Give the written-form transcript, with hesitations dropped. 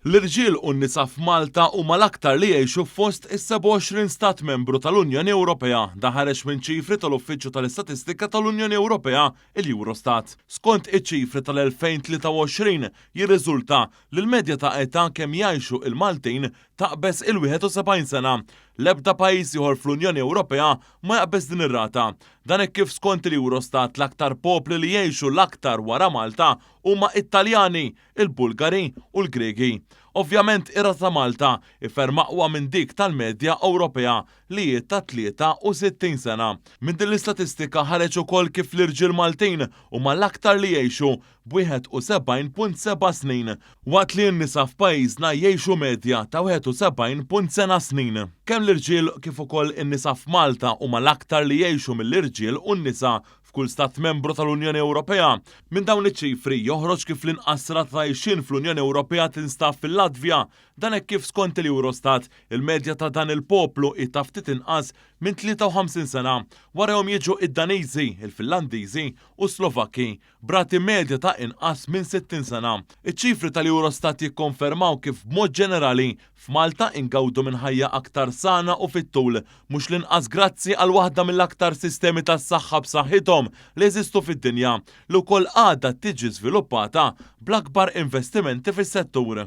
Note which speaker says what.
Speaker 1: L-irġiel u n-nisa f'Malta huma l-aktar li jgħixu fost is-27 stat membru tal-Unjoni Ewropea. Dan ħareġ minn ċifri tal-Uffiċċju tal-Istatistika tal-Unjoni Ewropea, il-Eurostat. Skont iċ-ċifri tal-2023, jirriżulta li l-medja ta' età kemm jgħixu il-Maltin taqbeż il-71 sena. L-ebda pajjiż ieħor fl-Unjoni Ewropea ma jaqbeż din ir-rata. Dan hekk kif skont il-Eurostat l-aktar popli li jgħixu l-aktar wara Malta huma t-Taljani, il-Bulgari u l-Griegi. Ovvjament ir-rata ta' Malta hi ferm aqwa minn dik tal-medja Ewropea li hi ta' 63 sena. Minn din l-istatistika ħareġ ukoll kif l-irġiel Maltin huma l-aktar li jgħixu b'71.7 snin, waqt li n-nisa f'pajjiżna jgħixu medja ta' 71 sena snin. Kemm l-irġiel kif ukoll in-nisa f'Malta huma l-aktar li jgħixu mill-irġiel u n-nisa f'kull stat membru tal-Unjoni Ewropea. Minn dawn iċ-ċifri joħroġ kif l-inqas rata ta' għixien fl-Unjoni Ewropea tinstab fil-Latvja. Dan hekk kif skont il-Eurostat, il-medja ta' dan il-poplu hi ta' ftit inqas minn 53 sena. Warajhom jiġu id-Daniżi, il-Finlandiżi u s-Slovakki, b'rati medja ta' inqas minn 60 sena. Iċ-ċifri tal-Eurostat jikkonfermaw kif b'mod ġenerali F'Malta ingawdu minn ħajja aktar sana u fit-tul, mhux l-inqas grazzi għal waħda mill-aktar sistemi tas-saħħa b'saħħithom li jeżistu fid-dinja, li wkoll għadha tiġi żviluppata bl-akbar investimenti fis-settur.